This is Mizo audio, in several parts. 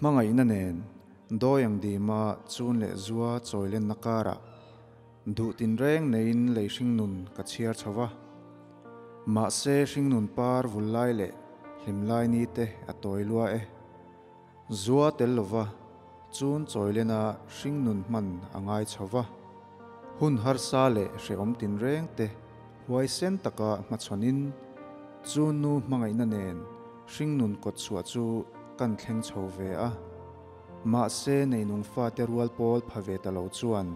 Hmangaihna nen dawi ang dima chun leh zua chawi lenna karah duh tinreng neiin lei hringnun ka chhiar chho va. Mahse hringnun par vul lai leh hlim lai ni te a tawi lua e. Zua tel lova chun chawi lena hringnun hman a ngai chho va. Hun harsa leh hrehawm tinreng te huaisen taka hmachhawnin chu nu hmangaihna nen hringnun kawtchhuah chu kan thleng chho ve a. Mahse neinung fate rual pawl pha ve ta lo chuan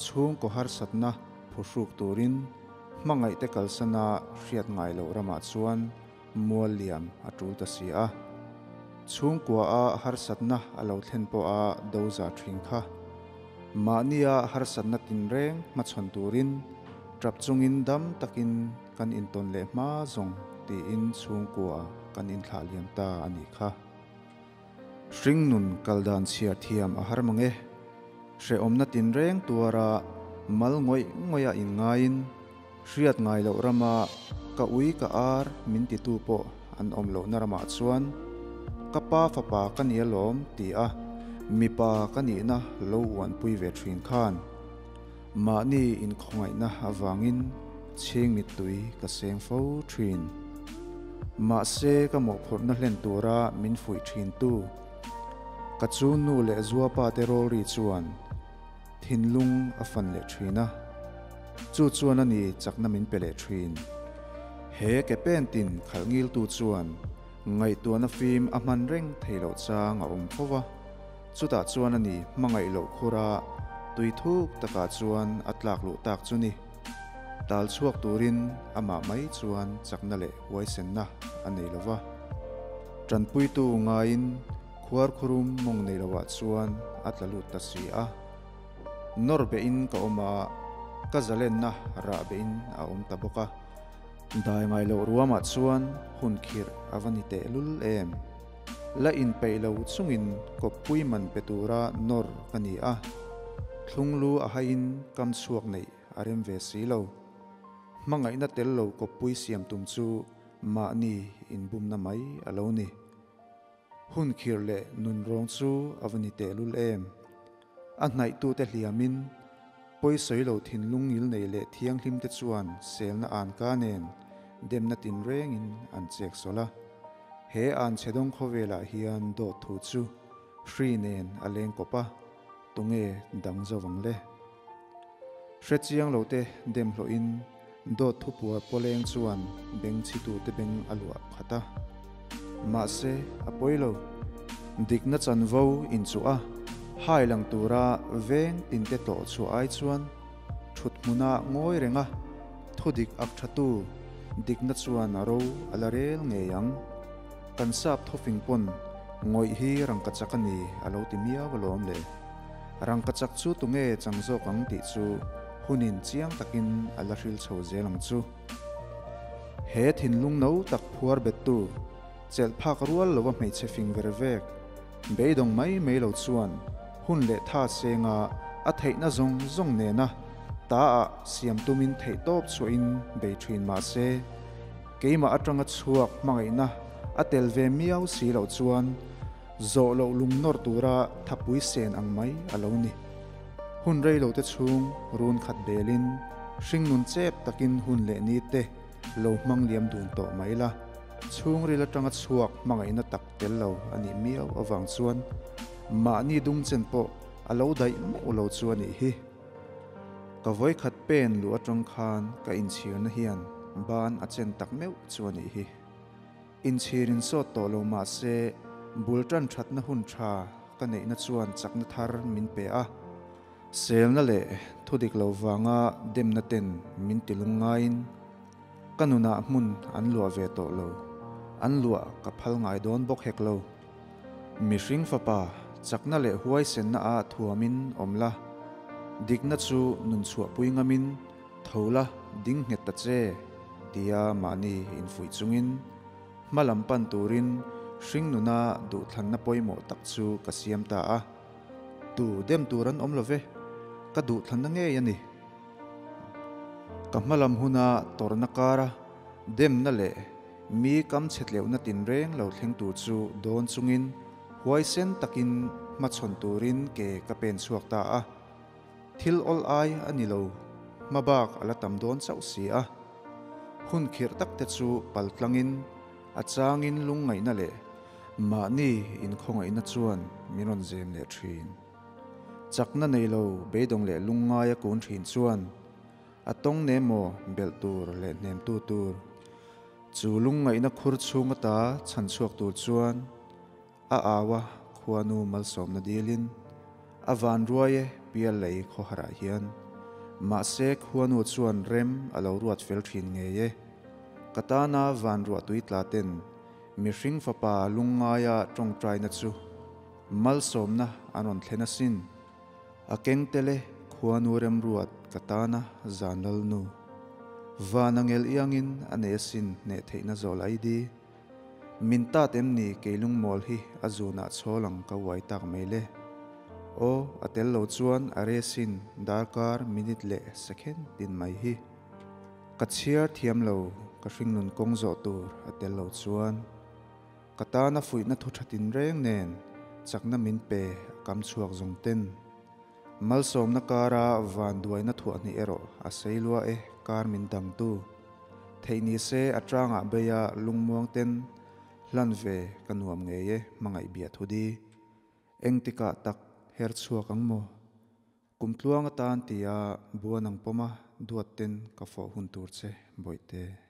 chhungkaw harsatna phuhruk turin hmangaihte kalsana hriat ngai loh ramah chuan mual liam a tul ta si a. Chhungkua a harsatna a lo thlen pawha do za thin kha. Mahnia harsatna tinreng hmachhawn turin tap chungin dam takin kan intawn leh hma zawng tiin chhungkua kan inthlah liam ta a nih kha. Hringnun kal dan chhiar thiam a har mang e. Hrehawmna tinreng tuara mal ngawih ngawih a inngaiin hriat ngai loh rama ka ui ka ar min titu pawh an awm lohna ramah chuan ka pa fapa ka ni alawm ti a mipa ka nihna lo uanpui ve thin khan mahni inkhawngaihna avangin chhing mittui ka seng fo thin. Mahse ka mawhphurhna hlen tura min fuih thintu ka chu nu leh zuapa te rawlri chuan thinlung a fan leh thin a, chu chuan a ni chakna min pe leh thin. He ke pen tin khalh ngiltu chuan ngaihtuahna fim a hman reng thei loh chang a awm fo va, chutah chuan a ni hmangaih loh khura tui thuk takah chuan a tlak luh tak chu ni. Tal chhuak turin amah mai chuan chakna leh huaisenna a nei lo va. Tanpuitu ngaiin khuarkhurum mawng nei loah chuan a tla lut ta si a. Nawr behin ka awm a, ka zalenna rah behin a awm ta bawk a. Dai ngai loh ruamah chuan hun khirh a va ni tehlul em. La inpeih lo chungin kawppui man pe tura nawr ka ni a, thlunglu a haiin kam chhuak neih a rem ve si lo. Hmangaihna tel lo kawppui siam tum chu mahni inbumna mai a lo ni. Hun khirh leh nun rawng chu a va ni tehlul em. A hnaihtute hliamin pawisawi lo thinlung ngil nei leh thianghlimte chuan selna anka nen demna tinrengin an chek sawlh a. He anchhedawng khawvelah hian dawt thu chu hri nen a leng kawp a, tunge dang zo ang le? Hrechiang lote dem hlawhin dawt thupuar pawleng chuan beng chhitute beng a luah khat a. Mahse, a pawi lo. Dikna chanvo inchuh a, hai lang tura veng tinte tlawh chhuah ai chuan thut hmuna ngawi reng a, thudik ak thatu dikna chuan a ro a la rel ngei ang. Kan sap thawfing pawn ngawih hi rangkachak a ni a lo ti miau alawm le. Rangkachak chu tunge chang zawk ang tih chu hunin chiang takin a la hril chho zel ang chu. He thinlung no tak phuar bettu, chelh phak rual lova hmeichhe fing ver vek, beidawng mai mai lo chuan hun leh tha senga a theihna zawng zawng nena ta ah siam tumin theihtawp chhuahin bei thin mah se, keimah atanga chhuak hmangaihna a tel ve miau si loh chuan Zawh loh lung nawr tura thapui sen ang mai a lo ni. Hun rei lo te chhung run khat belin hringnun chep takin hun leh ni te lo hmang liam dun tawh mai la, chhungril atanga chhuak hmangaihna tak tel lo a nih miau avang chuan mahni dungchen pawh a lo daih meuh lo chu a nih hi. Ka vawikhat pen luh atang khan ka inchhirna hian ban a chen tak meuh chu a nih hi. Inchhir insawt tawh lo mah se, bul tan thatna hun tha ka neihna chuan chakna thar min pe a. Selna leh thudik lo vanga demna ten min ti lung ngaiin ka nunah hmun an luah ve tawh lo, an luah ka phal ngai dawn bawk hek lo. Mihring fapa, chakna leh huaisenna ah thuamin awm la, dikna chu nun chhuahpui ngamin Tho la, ding nghet ta che, tia mahni infuih chungin hma lam pan turin hringnuna duhthlanna pawimawh tak chu ka siam ta a. Tu dem tur an awm lo ve, ka duhthlanna ngei a ni. Ka hma lam huna tawrhna kara demna leh mi kam chhe tleuhna tinreng lo thleng tur chu dawn chungin. Huaisen takin hmachhawn turin ke ka pen chhuak ta a. Thil awl ai a ni lo, hmabak a la tam dawn chauh si a. Hun khirh tak te chu pal tlangin a changin lungngaihna leh mahni inkhawngaihna chuan min rawn zem leh thin. Chakna nei lo beidawng leh lungngaia kun thin chuan a tawng ne maw belh tur leh hnemtu tur. Chu lungngaihna khur chhung ata chhan chhuak tur chuan a au a, khuanu malsawmna dilin a van ruai e pial lei khawharah hian. Mahse khuanu chuan rem a lo ruat fel thin ngei e. Ka tana van ruah tui tla ten mihring fapa lungngaia tawngtaina chu malsawmna an rawn thlen asin. A keng tel e khuanu remruat ka tana zan lalnu. Van a ngel iangin a nei asin hneh theihna zawl ai di. Min tat em ni kei lungmawl hi a zunah chhawl ang ka uai tak mai le. Aw, a tel lo chuan a resin darkar minute leh second tin mai hi. Ka chhiar thiam lo ka hringnun kawng zawh tur a tel lo chuan. Ka tana fuihna thu tha tinreng nen chakna min pe a kam chhuak zawng ten. Malsawmna kara vanduaina thuahhnih erawh a sei lua e kar min dangtu. Theih ni se a tangah beia lungmuang ten hlan ve ka nuam ngei e hmangaih biah thu di. Engtikah tak her chhuak ang maw? Kum tluang atan tia buan ang pawma duat ten ka fawh hun tur che Bawihte.